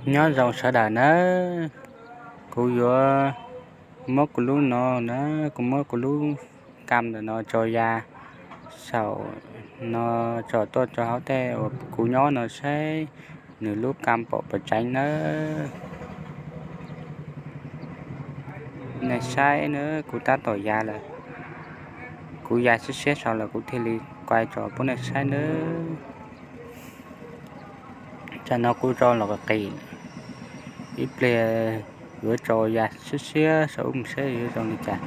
Nyob zoo sawv daws nawb, kuv yuav muab kuv lub no na, kuv muab kuv lub kam ntawm no tso ya saum no, tsom tuaj rau hauv tej uas kuv nyob no saib nws lub kam pom puas tseeb nawb. Nej saib nawb, kuv tab tom ya lawm, kuv ya siab siab saud lawm kuv thiaj li kuaj tso pub nej saib nawb. Tsam no kuv tso los qis, ib pliag yuav tso ya siab siab saum ub mus saib yuav zoo li cas.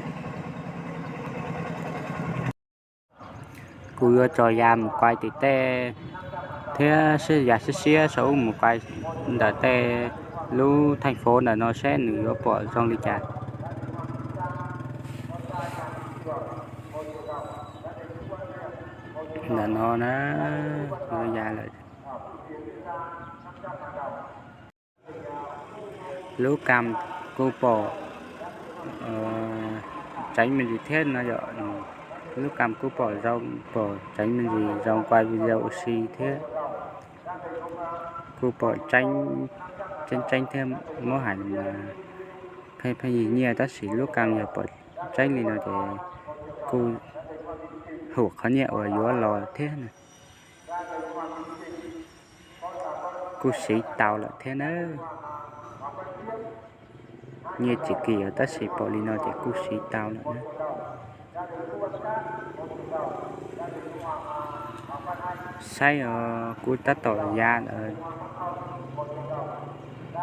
Kuv yuav tso ya mus kuaj tim tej thiab, ya siab siab saum ub mus kuaj ntawm tej lub theej fov ntawm no saib nws yuav pom zoo li cas. Ntawm no na, yuav ya lawm. Lub kam kuj pom tseeb me ntsis thiab no yom. Lub kam kuj pom zoo, pom tseeb me ntsis zoo kuaj video ua si thiab. Kuj pom tseeb, tseeb tseeb thiab, muab hais mas pheej pheej yig nyiaj tab sis lub kam yog pom tseeb li no ces kuj hum qhov nyiaj uas yuav los thiab na. Kuj siv tau lawm thiab nawb. Nyiaj tsis kim os tab sis pom li no ces kuj siv tau lawm nawb. Saib os, kuv tab tom ya lawm,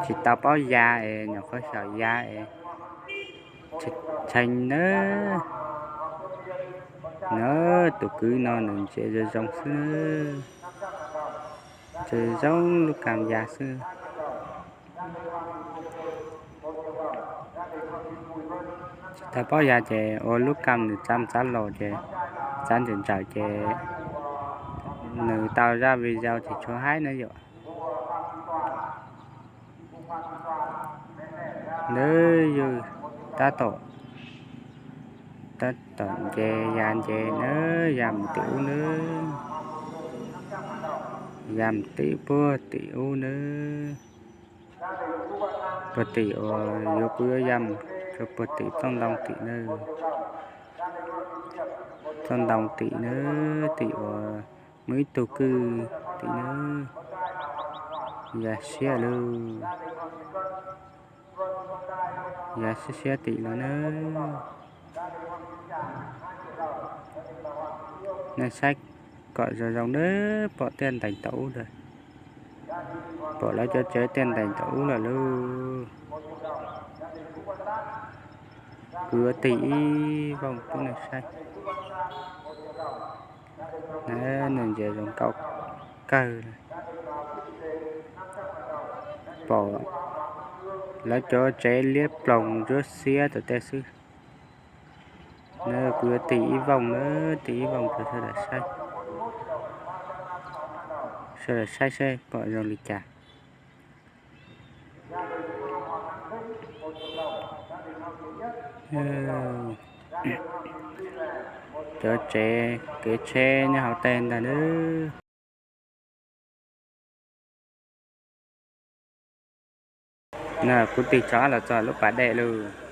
tsis tau paub ya es nyuam qhuav xyaum ya es tshee nawb. Na, tus kwv no nws ntsia zoo zoo xwb, ntsia zoo lub kam ya xwb. Tsis tau paub ya ces ua lub kam nws txav txav los ces txav ntsawm ntsawm ces nws tau zaj video ces tshuav haib na yom. Nawb, yus tab tom, tab tom nce ya nce nawb, ya mus tim ub nawb, ya mus tim puag tim ub nawb. Puag tim uas yuav, kuv yuav ya mus rau puag tim txoj ntoo tim nawb, txoj ntoo tim nawb, tim uas muaj ib tug kwj tim nawb. Ya siab lawm, ya siab siab tim lawm nawb. Nej saib kom zoo zoo nawb, pom tiaj ntees tom ub lawm, pom lawv cov tsev tiaj ntees tom ub lawm lauj. Kuv yuav tig ib vooj pub nej saib. Nws ntsia zoo nkauj kawg. Pom lawv cov tsev liab ploog ntsuab xiab tom tej xwb. Kuv yuav tig ib vooj na, tig ib vooj rau sawv daws saib, sawv daws saib saib pom zoo li cas. Cov tsev kev tsheb nyob hauv tej ntag nawb. Kuv tig tso los txog lub pas dej lauj.